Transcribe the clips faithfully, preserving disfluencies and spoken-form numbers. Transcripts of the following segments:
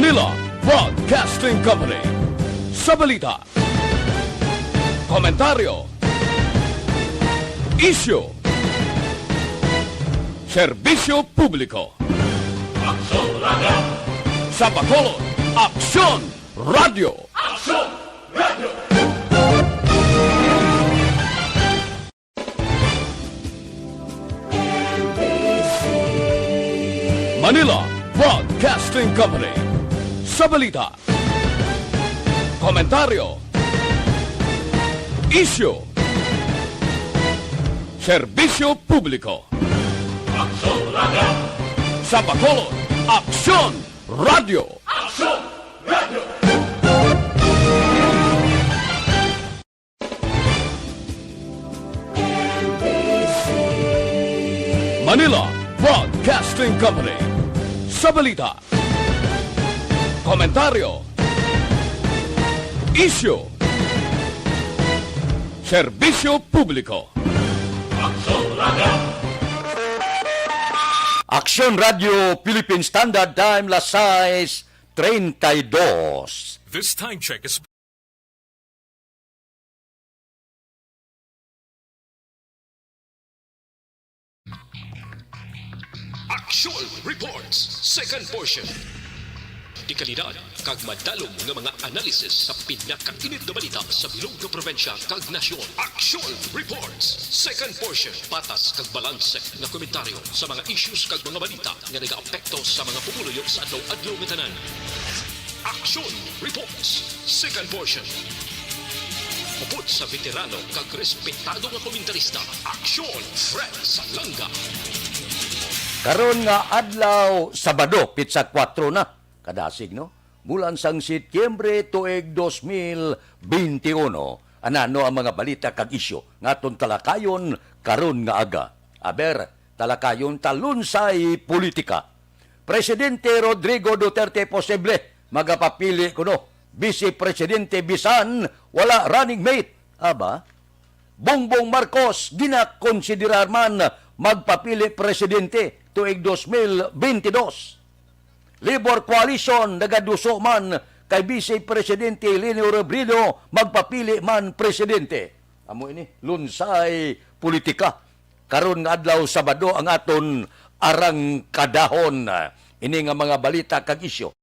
Manila Broadcasting Company. Sa balita, komentaryo, isyu, serbisyo publiko. Aksyon Radio. Sa Bacolod, Aksyon Radio. Aksyon Radio. Manila Broadcasting Company. Sa balita, komentaryo, isyu, serbisyo publiko. Aksyon Radio. Sa Bacolod, Aksyon Radio. Aksyon Radio. Manila Broadcasting Company. Sa balita, komentaryo, isyu, serbisyo publiko. Aksyon Radio. Aksyon Radio Philippine Standard Time, las sais treinta y dos. This time check is Aksyon Reports, second portion. Dekalidad kag madalom nga mga analisis sa pinakainit nga balita sa bilog nga probinsya kag nasyon. Aksyon Reports, second portion. Patas kag balanse nga komentaryo sa mga issues kag mga balita nga nagaapekto sa mga pumuluyo sa adlaw-adlaw nga tanan. Aksyon Reports, second portion. Upod sa veterano kag respetado nga komentarista, Aksyon Fred Salanga. Karon nga adlaw, Sabado, pitsa kuwatro na, kadasig, no? Bulan sang Setyembre, tuig dos mil benti uno. Anano ang mga balita kag isyu nga aton talakayon karon nga aga? Aber, talakayon ta lunsay politika. Presidente Rodrigo Duterte posible magapapili kuno Vice Presidente bisan wala running mate. Aba, Bongbong Marcos ginakonsiderar man magpapili presidente tuig dos mil benti dos. Labor Coalition nagaduso man kay Vice Presidente Leni Robredo magpapili man presidente. Amo ini, lunsay politika. Karon nga adlaw, Sabado, ang aton arangkadahon ini nga mga balita kag isyu.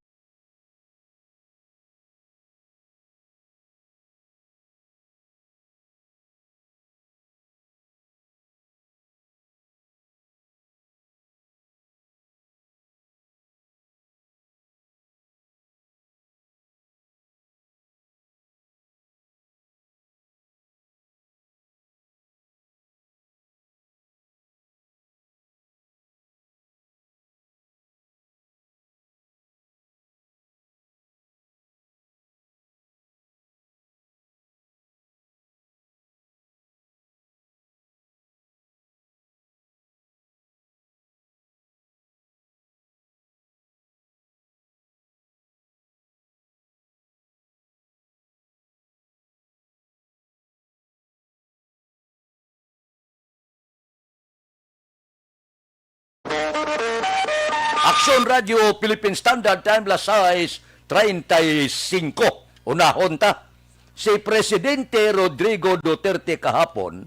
Aksyon Radio Philippine Standard Time, las sais treinta y cinco. Unahon ta. Si Presidente Rodrigo Duterte kahapon,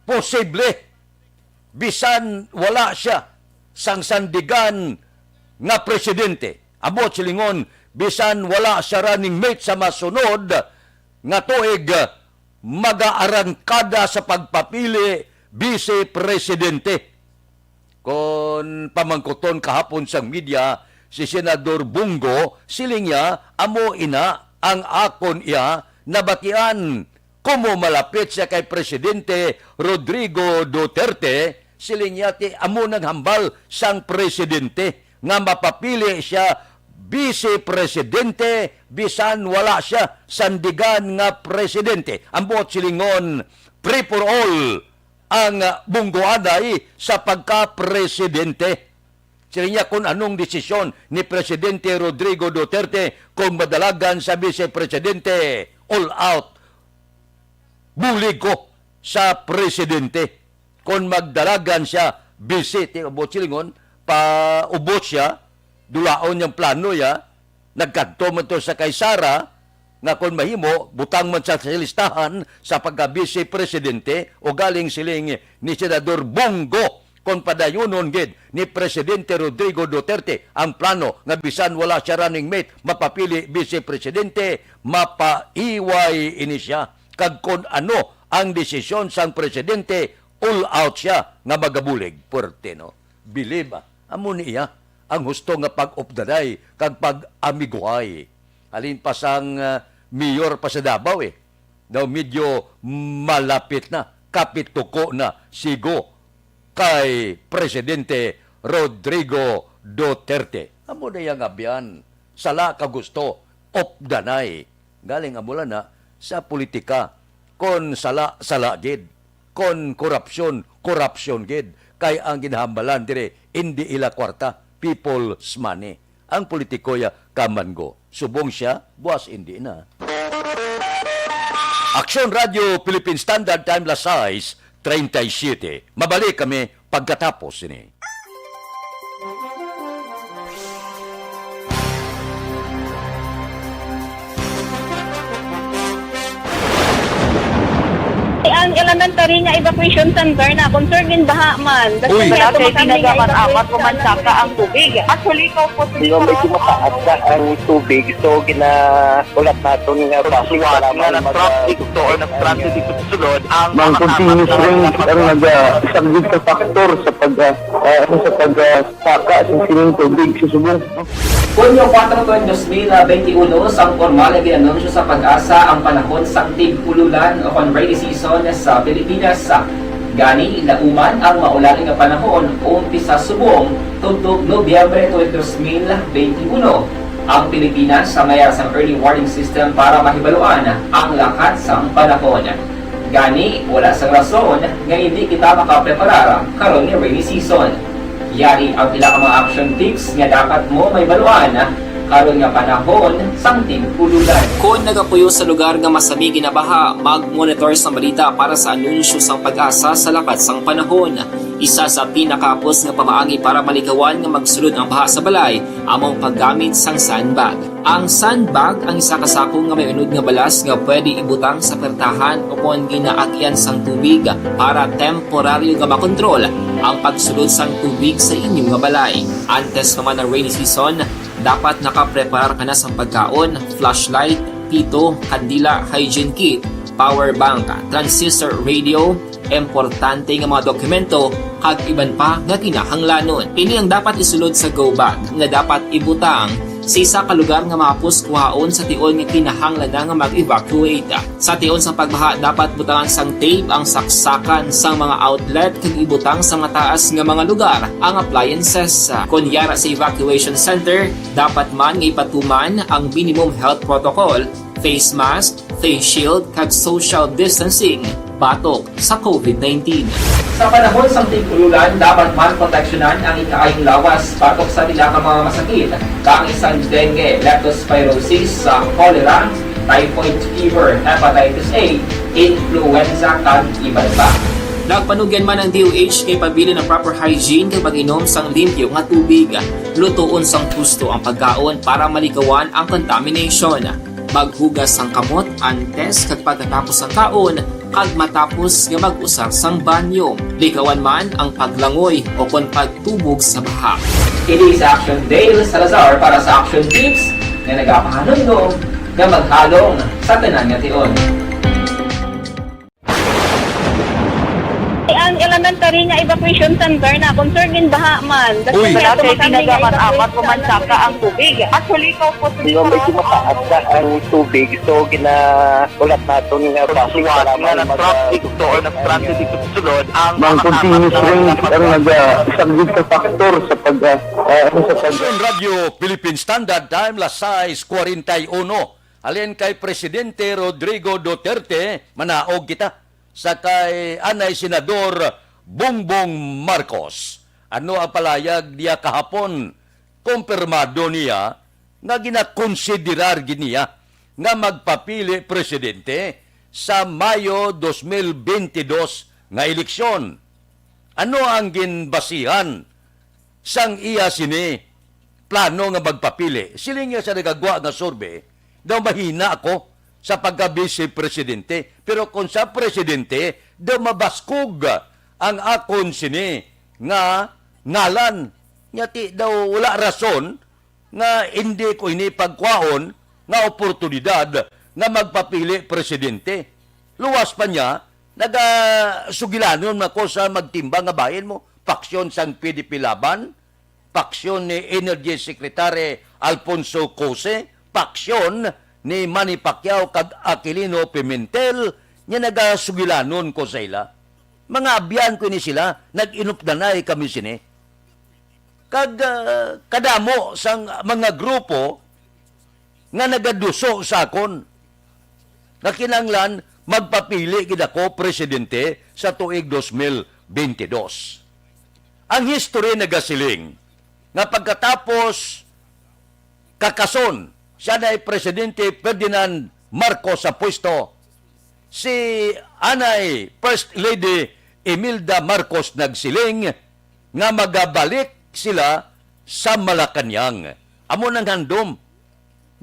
posible, bisan wala siya sang sandigan nga presidente. Ambot silingon, bisan wala siya running mate sa masunod nga tuig, magaarangkada sa pagpapili Vice Presidente. Kon pamangkuton kahapon sang media si Senador Bong Go, siling niya, "Amo ina ang akon iya nabatian." Kumo malapit siya kay Presidente Rodrigo Duterte, siling niya, ti amo nang hambal sang presidente nga mapapili siya Vice Presidente bisan wala siya sandigan nga presidente. Ang buot silingon, free for all ang, ah, bunggoanay sa pagka-presidente. Siling niya, kung anong desisyon ni Presidente Rodrigo Duterte, kung madalagan sa Vice Presidente, all out, bulig ko sa presidente. Kung magdalagan siya, Vice, ti-, buot silingon, paubos siya, Dulaon yang plano ya. Nagkadto man to sa kay Sara, nga kon mahimo, butang man sa listahan sa pagka-vice presidente, o galing siling ni Senador Bong Go, kon padayunon gid ni Presidente Rodrigo Duterte ang plano nga bisan wala siya running mate, mapapili vice presidente, mapaiway ini siya. Kag kon ano ang desisyon sang presidente, all out siya nga magabulig. Puwerte, no? Bilib, ah. Amo ni iya ang husto nga pag-updanay kag pag-amiguhay. Halin pa sang, ah, mayor pa sa Davao, eh. Daw medyo malapit na, kapit tuko na, sigo kay Presidente Rodrigo Duterte. Amo na iya nga abyan. Sala ka gusto, updanay. Galing amo lang na sa politika. Kon sala, sala gid. Kon korupsyon, korupsyon gid. Kay ang ginahambalan diri, indi ila kwarta, people's money. Ang politiko ya, come and go. Subong siya, buwas indi na. Aksyon Radio Philippine Standard Time, las sais treinta y siete. Mabalik kami pagkatapos sini. Ang elementary nga evacuation center na concern gid baha man. Uy. Wala kay tinagaman amat, umansaka ang tubig. At huli ko po, medyo mataas na ang tubig. So, gina- Ulat naton nga bus nga na-traffic to or na-stranded dito sa sulod ang mga continuous rain ang nagasaglit sa faktor sa pag, ah, ah, ano, sa pag, ah, saka sa sining tubig sa subong. Hunyo kuwatro, dos mil benti uno, sang pormal nga gin-anunsyo sa PAGASA ang panahon sang tig-ululan o kon rainy season sa Pilipinas. Gani, lauman ang maulan nga panahon, umpisa subong tubtob Nobyembre tuig dos mil benti uno. Ang Pilipinas sa mayar sang early warning system para mahibaluan ang lakat sang panahon. Gani, wala sang rason nga hindi kita makapreparar karon nga rainy season. Yari ang pila ka mga action tips nga dapat mo mahibaluan karon nga panahon sang tig-ululan. Kon nagapuyo sa lugar nga masami ginabaha, mag-monitor sang balita para sa anunsyo sang PAGASA sa lakat sang panahon. Isa sa pinakahapos nga pamaagi para malikawan nga magsulod ang baha sa balay amo ang paggamit sang sandbag. Ang sandbag ang isa ka sako nga may unod nga balas nga pwede ibutang sa pertahan o kon ginaagyan sang tubig para temporaryo nga makontrol ang pagsulod sang tubig sa inyo nga balay. Antes pa man ang rainy season, dapat nakapreparar ka na sang pagkaon, flashlight, pito, kandila, hygiene kit, power bank, transistor radio, importante nga mga dokumento, kag iban pa nga kinahanglanon. Ini ang dapat isulod sa go bag nga dapat ibutang sa isa ka lugar nga mahapos kuhaon sa tion nga kinahanglan na nga mag-evacuate. Sa tion sang pagbaha, dapat butangan sang tape ang saksakan sang mga outlet kag ibutang sa mataas nga mga lugar ang appliances. Kon yara sa evacuation center, dapat man nga ipatuman ang minimum health protocol, face mask, face shield, kag social distancing batok sa covid nineteen. Sa panahon sang tig-ululan, dapat man proteksyonan ang ikaayong lawas batok sa pila ka mga masakit, kaangay sang dengue, leptospirosis, sa cholera, typhoid fever, hepatitis A, influenza, kag iban pa. Nagpanugyan man ang D O H nga ipabilin ang proper hygiene kag pag-inom sang limpyo nga tubig. Lutoon sang husto ang pagkaon para malikawan ang contamination. Maghugas sang kamot antes kag pagkatapos sang kaon, kag matapos nga mag-usar sang banyo. Likawan man ang paglangoy o kon pagtubog sa baha. Kini si Action Dale Salazar para sa Action Tips nga nagapahanumdom nga maghalong sa tanan nga tion. Ang elementary nga evacuation center na concern gid baha man. Uy. Wala kay tinagaman amat, umansaka ang tubig. Actually, ikaw po, di ba, medyo mataas na ang tubig, so gina-, ulat naton nga bus nga na-traffic to or na-stranded dito sa sulod ang mga continuous rain ang nagasaglit sa factor sa pag, ah, ah, ano, sa pag- Aksyon Radio Philippine Standard Time, las sais cuarenta y uno. Halin kay Presidente Rodrigo Duterte, manaog kita sa kay anay Senador Bongbong Marcos. Ano ang palayag niya kahapon? Kumpirmado niya nga ginakonsiderar gid niya nga magpapili presidente sa Mayo dos mil bentidós nga eleksyon. Ano ang ginbasihan sang iya sini? plano nga magpapili. Siling niya sa nagagwa nga survey, daw mahina ako sa pagka-vice presidente. Pero kung sa presidente, daw mabaskog ang akon sini nga ngalan. Nya ti daw wala rason nga hindi ko ini pagkwaon nga oportunidad nga magpapili presidente. Luwas pa niya, nagasugilanon ako sa magtimbang nga bahin mo, paksyon sang P D P Laban, paksyon ni Energy Secretary Alfonso Cose, paksyon ni Manny Pacquiao kag Aquilino Pimentel, nga nagasugilanon ko sa ila. Mga abyan ko ini sila, nag-inupdanay kami sini. Kag, ah, kadamo sang mga grupo nga nagaduso sa akon nga kinahanglan magpapili gid ako presidente sa tuig dos mil bentidós. Ang history nagasiling nga pagkatapos kakason siya na Presidente Ferdinand Marcos sa pwesto, si anay First Lady Imelda Marcos nagsiling nga magabalik sila sa Malacañang. Amo nang handom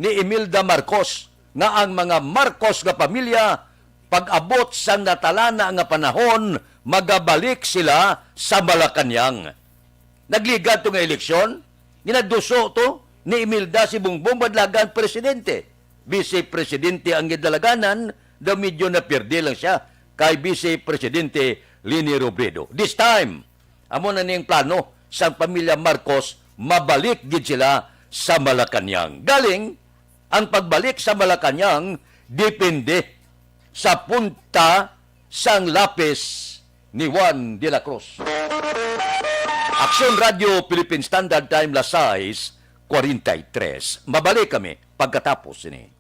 ni Imelda Marcos nga ang mga Marcos nga pamilya, pag-abot sang natalana nga panahon, magabalik sila sa Malacañang. Nagligad to nga eleksyon, ginaduso to ni Imelda si Bongbong Badlagan presidente. Vice Presidente ang gidalaganan, daw medyo napierde lang siya kay Vice Presidente Leni Robredo. This time, amo na ning plano sang pamilya Marcos, mabalik gid sila sa Malacañang. Galing, ang pagbalik sa Malacañang depende sa punta sang lapis ni Juan de la Cruz. Aksyon Radio Philippine Standard Time, las sais cuarenta y tres. Mabalik kami pagkatapos sini.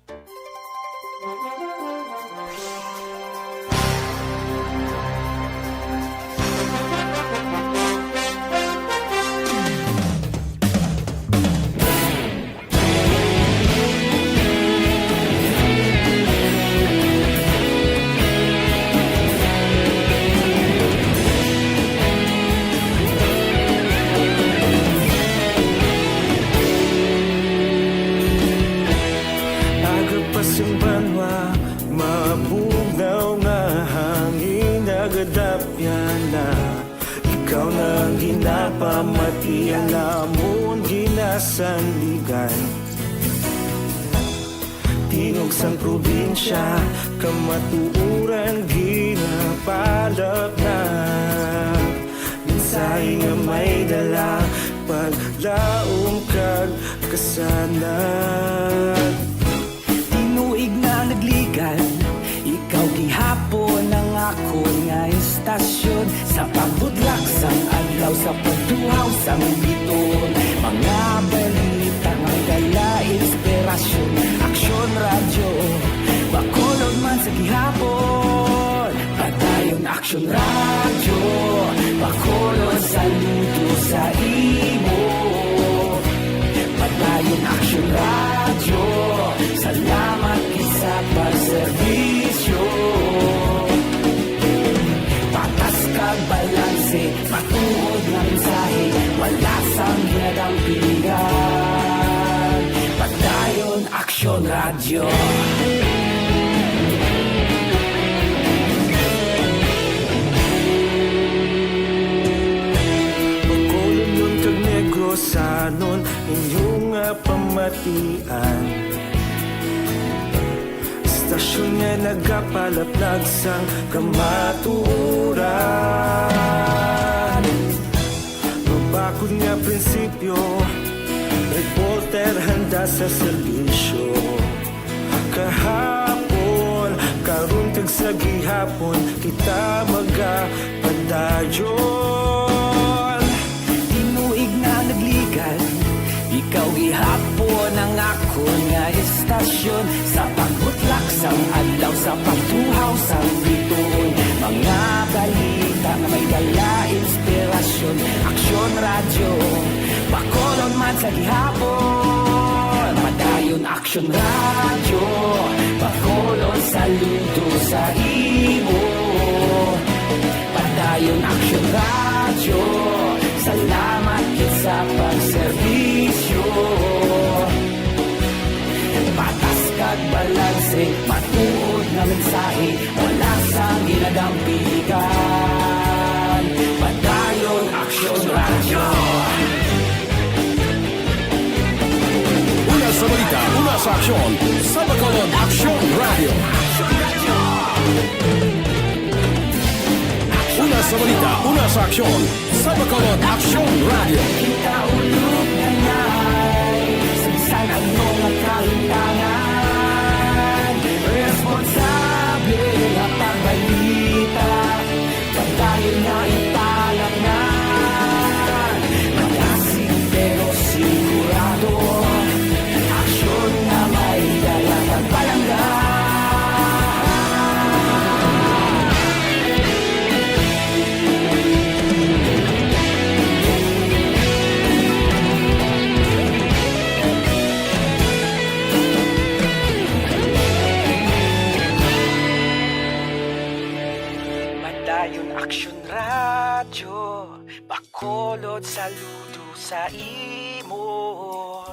Aga pa sing banwa, mabugnaw nga hangin nagadapyan na. Ikaw na ang ginapamati, ang amon ginasandigan. Tingog sang probinsya, kamatuoran ginapalapnag. Mensahe nga may dala, paglaom kag kasanag. Tinuig na nagligad, ikaw gihapon ang akon nga istasyon. Sa pagbutlak sang adlaw, sa pagduhaw sang biton, mga balita nga dala inspirasyon. Aksyon Radyo Bacolod man sa gihapon. Padayon Aksyon Radyo Bacolod, saludo sa imo. Padayon Aksyon Radyo, salamat gid sa pagserbisyo. Patas kag balanse, matuod nga mensahe, wala sang ginadampingan. Padayon Aksyon Radyo. Bacolodnon kag Negrosanon, inyo nga pamatian. Istasyon nga nagapalaplag sang kamatuoran. Mabakod nga prinsipyo, reporter handa sa serbisyo. Kahapon, karon kag sa gihapon, kita magapadayon. Tinuig na nagligad, ikaw gihapon ang akon nga istasyon. Sa pagbutlak sang adlaw, sa pagtuhaw sang bituon, mga balita nga may dala inspirasyon. Aksyon Radyo Bacolod man sa gihapon. Padayon Aksyon Radyo Bacolod, saludo sa imo. Padayon Aksyon Radyo, salamat gid sa pagserbisyo. Mensahe, wala sang ginadampigan. Padayon Aksyon Radyo. Una sa balita, una sa aksyon, sa Bacolod Aksyon Radyo. Una sa balita, una sa aksyon, sa Bacolod Aksyon Radyo. Kita ulog na nai, sa bisan ano nga kahintangan, responsable nga pagbalita, padayon na italangnan. Malasig pero sigurado, aksyon nga may dala kag palangga. Padayon Aksyon Radyo, Bacolod, saludo sa imo.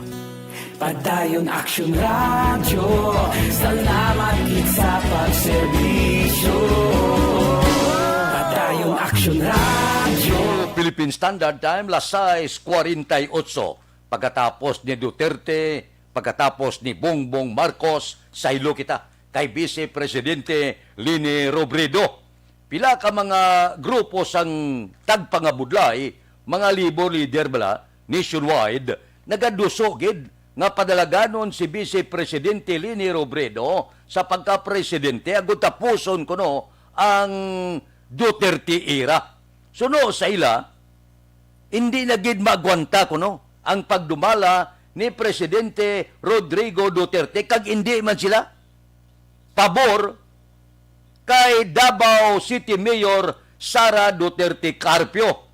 Padayon Aksyon Radyo, salamat gid sa pagserbisyo. Padayon Aksyon Radyo. Philippine Standard Time, las sais cuarenta y ocho. Pagkatapos ni Duterte, pagkatapos ni Bongbong Marcos, saylo kita kay Vice Presidente Leni Robredo. Pila ka mga grupo sang tagpangabudlay, mga labor leader bala, nationwide, nagaduso gid nga padalaganon si Vice Presidente Leni Robredo sa pagka-presidente agud tapuson kuno ang Duterte era. Suno sa ila, hindi na gid maagwanta kuno ang pagdumala ni Presidente Rodrigo Duterte, kag hindi man sila pabor kay Davao City Mayor Sara Duterte Carpio.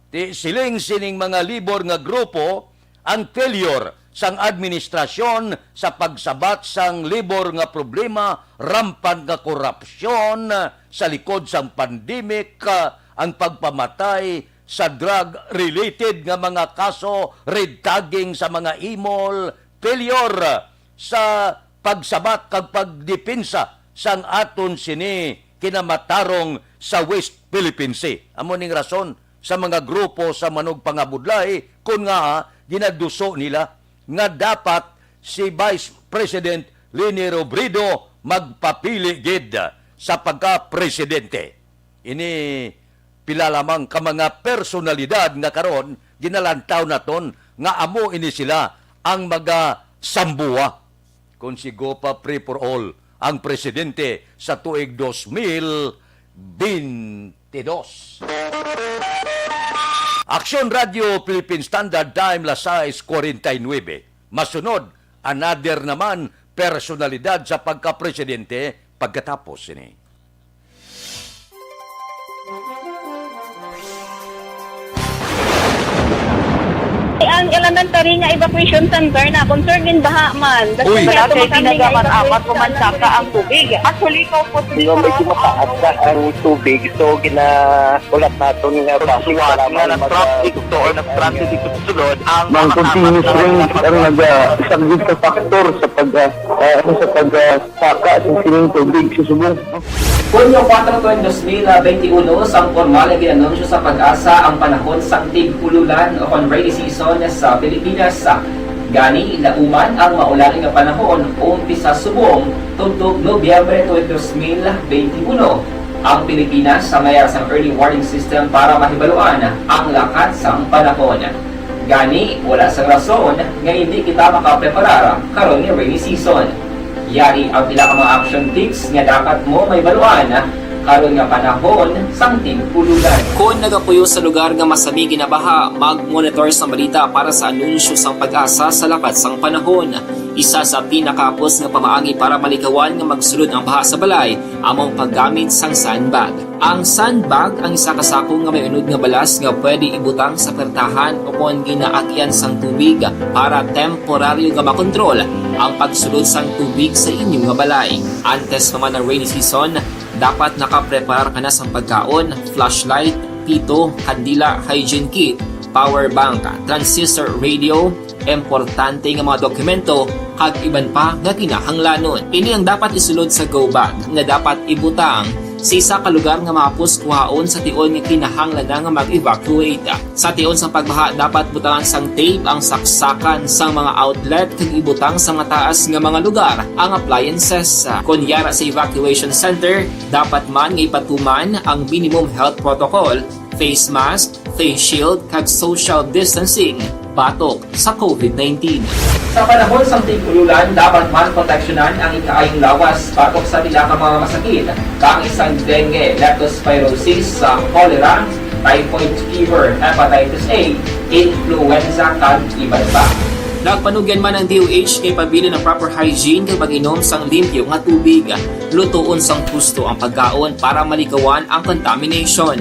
Ti siling sining mga labor nga grupo, ang failure sang administrasyon sa pagsabat sang labor nga problema, rampant nga korupsyon sa likod sang pandemic, ah, ang pagpamatay sa drug-related nga mga kaso, red tagging sa mga imol, failure sa pagsabat kag pagdepensa sang aton sini kinamatarong sa West Philippine Sea. Amo ning rason sa mga grupo sa manugpangabudlay kon nga ginaduso nila nga dapat si Vice President Leni Robredo magpapili gid sa pagka-presidente. Ini pila lamang ka mga personalidad nga karon ginalantaw naton nga amo ini sila ang magasambuha kon si Go pa Free for All ang presidente sa tuig dos mil bente dos. Aksyon Radyo Philippine Standard Time, las sais cuarenta y nueve. Masunod, another naman personalidad sa pagka-presidente pagkatapos sini. Ang elementary nga evacuation center na concern gid baha man. Uy. Wala kay ginagamit apat ko man saka ang tubig. Actually, ikaw po, medyo mataas na ang tubig. So, gina-, ulat naton nga basi nga nag-traffic to or nag-transit ito sulod ang mga continuous rain ang naga-, isa gid sa factor sa pag-, ah, ah, ano, sa pag-, ah, saka sa sining tubig sa subong. Hunyo kuwatro, tuig dos mil bente uno, sang pormal nga gin-anunsyo sa PAGASA ang panahon sang tig-ululan o kon rainy season sa Pilipinas. Gani, nauman ang maulan nga panahon umpisa subong tubtob Nobyembre tuig dos mil bente uno. Ang Pilipinas may ara sang early warning system para mahibaluan ang lakat sang panahon. Gani, wala sang rason nga hindi kita makapreparar karon nga rainy season. Yari ang pila ka mga action tips nga dapat mo mahibaluan karon nga panahon sang tig-ululan. Kon nagapuyo sa lugar nga masami ginabaha, mag-monitor sang balita para sa anunsyo sang PAGASA sa lakat sang panahon. Isa sa pinakahapos nga pamaagi para malikawan nga magsulod ang baha sa balay amo ang paggamit sang sandbag. Ang sandbag ang isa ka sako nga may unod nga balas nga pwede ibutang sa pertahan o kon ginaagyan sang tubig para temporaryo nga makontrol ang pagsulod sang tubig sa inyo nga balay. Antes pa man ang rainy season, dapat nakapreparar ka na sang pagkaon, flashlight, pito, kandila, hygiene kit, power bank, transistor radio, importante nga mga dokumento, kag iban pa nga kinahanglanon. Ini ang dapat isulod sa go bag nga dapat ibutang sa isa ka lugar nga mahapos kuhaon sa tion nga kinahanglan na nga mag-evacuate. Sa tion sang pagbaha, dapat butangan sang tape ang saksakan sang mga outlet kag ibutang sa mataas nga mga lugar ang appliances. Kon yara sa evacuation center, dapat man nga ipatuman ang minimum health protocol, face mask, face shield, kag social distancing batok sa covid nineteen. Sa panahon sang tig-ululan, dapat man proteksyonan ang ikaayong lawas batok sa pila ka mga masakit, kaangay sang dengue, leptospirosis, sa cholera, typhoid fever, hepatitis A, influenza, kag iban pa. Nagpanugyan man ang D O H nga ipabilin ang proper hygiene kag pag-inom sang limpyo nga tubig. Lutoon sang husto ang pagkaon para malikawan ang contamination.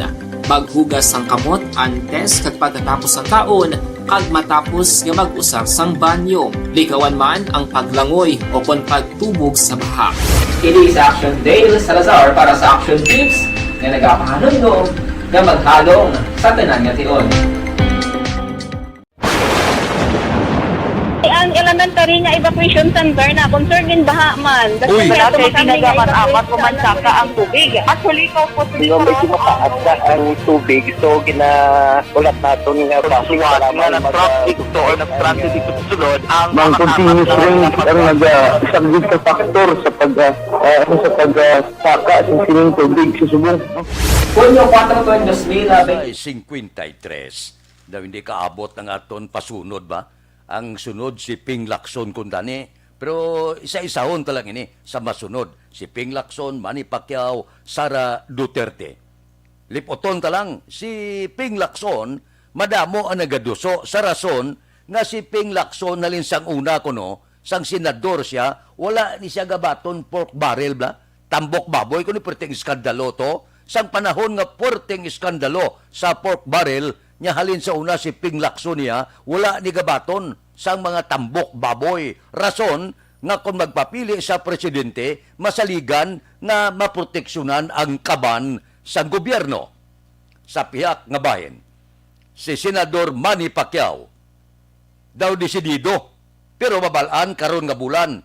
Maghugas sang kamot antes kag pagkatapos sang kaon, kag matapos nga mag-usar sang banyo. Likawan man ang paglangoy o kon pagtubog sa baha. Kini si Action Dale Salazar para sa Action Tips nga nagapahanumdom nga maghalong sa tanan nga tion. Ang elementary nga evacuation center na concern din baha man. Uy. Wala kay tinagaman amat o mansaka ang tubig. Actually, ko po Pero medyo mataas na ang tubig, so ginaulat naton nga basi Suwat nga nag-traffic to or nag-transit dito sa sulod ang Mang mga continuous tapat rain na ang nagasaglit sa factor sa pag, ah, ah, ano, sa pag, ah, saka sa sining tubig sa subong. Hunyo kuwatro, dos mil, ah, Ay, singkwenta y tres. Daw hindi kaabot ang aton pasunod ba? Ang sunod si Ping Lacson kundani. Pero isa-isahon ta lang ini sa masunod. Si Ping Lacson, Manny Pacquiao, Sara Duterte. Lipoton ta lang, si Ping Lacson, madamo ang nagaduso sa rason nga si Ping Lacson halin sang una kuno, sang senador siya, wala ni siya gabaton pork barrel ba? Tambok baboy, kuno perting iskandalo to. Sang panahon nga perting iskandalo sa pork barrel, nya halin sa una si Ping Lacson niya, wala ni gabaton sang mga tambok baboy. Rason nga kon magpapili sa presidente, masaligan nga maproteksyonan ang kaban sang gobyerno. Sa pihak nga bahin, si Senador Manny Pacquiao daw desidido, pero mabal-an karon nga bulan.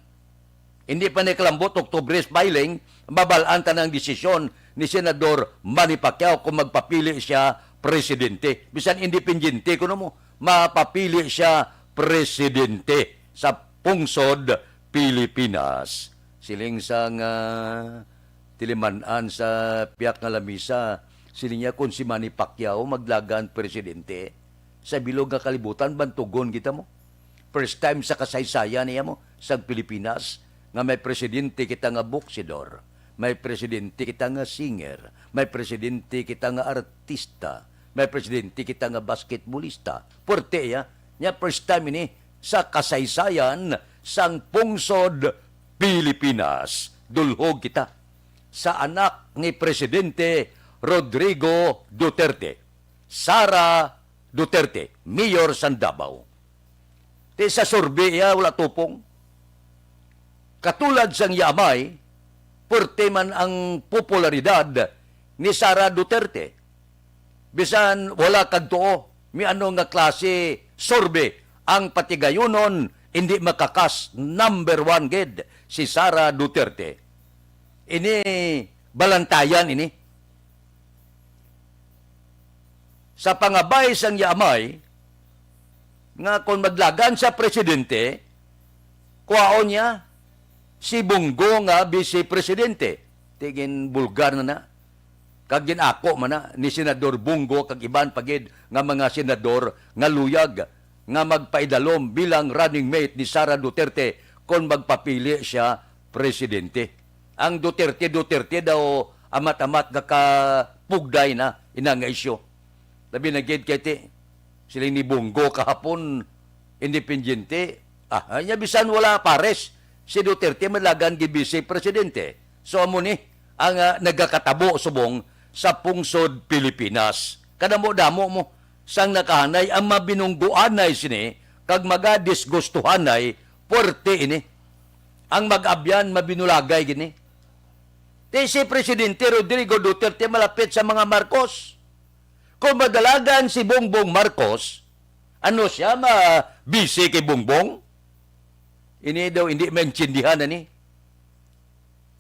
Hindi pa ni kalambot, Oktubre filing, mabal-an ta ang desisyon ni Senador Manny Pacquiao kung magpapili siya presidente. Bisan independiente kuno mo, mapapili siya presidente sa pungsod Pilipinas. Siling sang, ah, tiliman-an sa pihak nga lamisa, siling niya, kung si Manny Pacquiao maglagan presidente, sa bilog nga kalibutan, bantugon kita mo. First time sa kasaysayan niya mo, sa Pilipinas, nga may presidente kita nga boksidor, may presidente kita nga singer, may presidente kita nga artista, may presidente kita nga basketbolista. Puwerte iya. Nya first time ini sa kasaysayan sang pungsod Pilipinas. Dulhog kita sa anak ni Presidente Rodrigo Duterte, Sara Duterte, mayor sang Davao. Ti sa survey iya, wala tupong. Katulad sang iya amay, puwerte man ang popularidad ni Sara Duterte. Bisan wala kag tuo, mi ano nga klase survey ang patigayunon, hindi makakas, number one gid si Sara Duterte. Ini balantayan ini. Sa pangabay sang iya amay, nga kon maglagan sa presidente, kuhaon niya si Bong Go nga vice presidente. Ti ginbulgar na na. Kag gin-ako man na ni Senador Bong Go kag iban pa gid nga mga senador nga luyag nga magpaidalom bilang running mate ni Sara Duterte kon magpapili siya presidente. Ang Duterte, Duterte daw amat-amat gakapugday na ina nga isyu. Labi na gid kay ti, siling ni Bong Go kahapon, independiente. Ah, nya bisan wala pares, si Duterte malagan gid vice presidente. So, amo ni ang, ah, nagakatabo subong sa pungsod Pilipinas. Kadamo-damo mo sang nakahanay ang mabinungguanay sini kag magadisgustuhanay, puwerte ini. Ang mag-abyan mabinulagay gini. Ti si Presidente Rodrigo Duterte malapit sa mga Marcos. Kung madalagan si Bongbong Marcos, ano siya, ma-busy kay Bongbong? Ini daw hindi maintindihan na ni.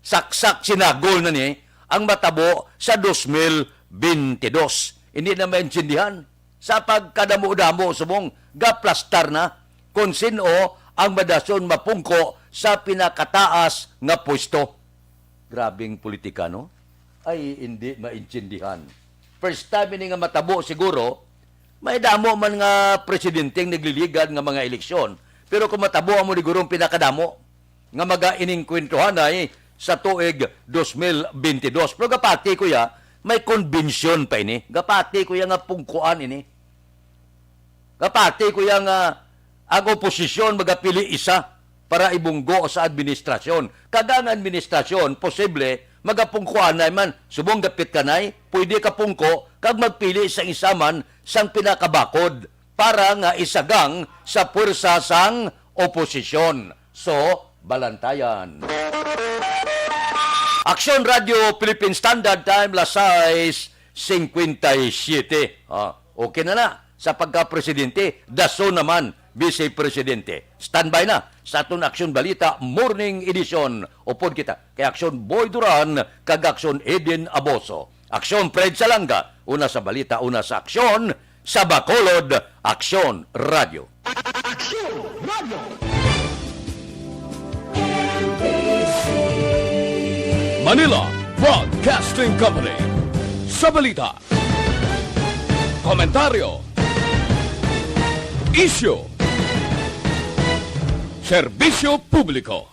Saksak sinagol na ni ang matabo sa dos mil bente dos. Hindi na maintindihan. Sa pagkadamo-damo subong gaplastar na kung sin-o ang madason mapungko sa pinakataas nga pwesto. Grabing politika, no? Ay, hindi maintindihan. First time ini nga matabo siguro, may damo man nga presidenteng nagliligad nga mga eleksyon. Pero kung matabo amo ni gurong pinakadamo nga maga-iningkwentuhanay sa tuig dos mil bente dos. Pero gapati ko ya, may konbensyon pa ini. Gapati ko ya nga pungkuan ini. Gapati ko ya nga ang oposisyon magapili isa para ibunggo sa administrasyon. Kag ang administrasyon, posible, magapungkuanay man. Subong gapit kanay, pwede kapungko kag magpili sa isa man sang pinakabakod para nga isagang sa puwersa sang oposisyon. So, balantayan. Aksyon Radio Philippine Standard Time, las sais cincuenta y siete. Ah, okay na na. Sa pagka-presidente, dason naman, Vice Presidente. Standby na sa aton Aksyon Balita Morning Edition. Upod kita kay Aksyon Boy Duran kag Aksyon Eden Aboso. Aksyon Fred Salanga, una sa balita, una sa aksyon, sa Bacolod, Aksyon Radio. Aksyon Radio. Manila Broadcasting Company. Sa balita, komentaryo, isyu, serbisyo publiko.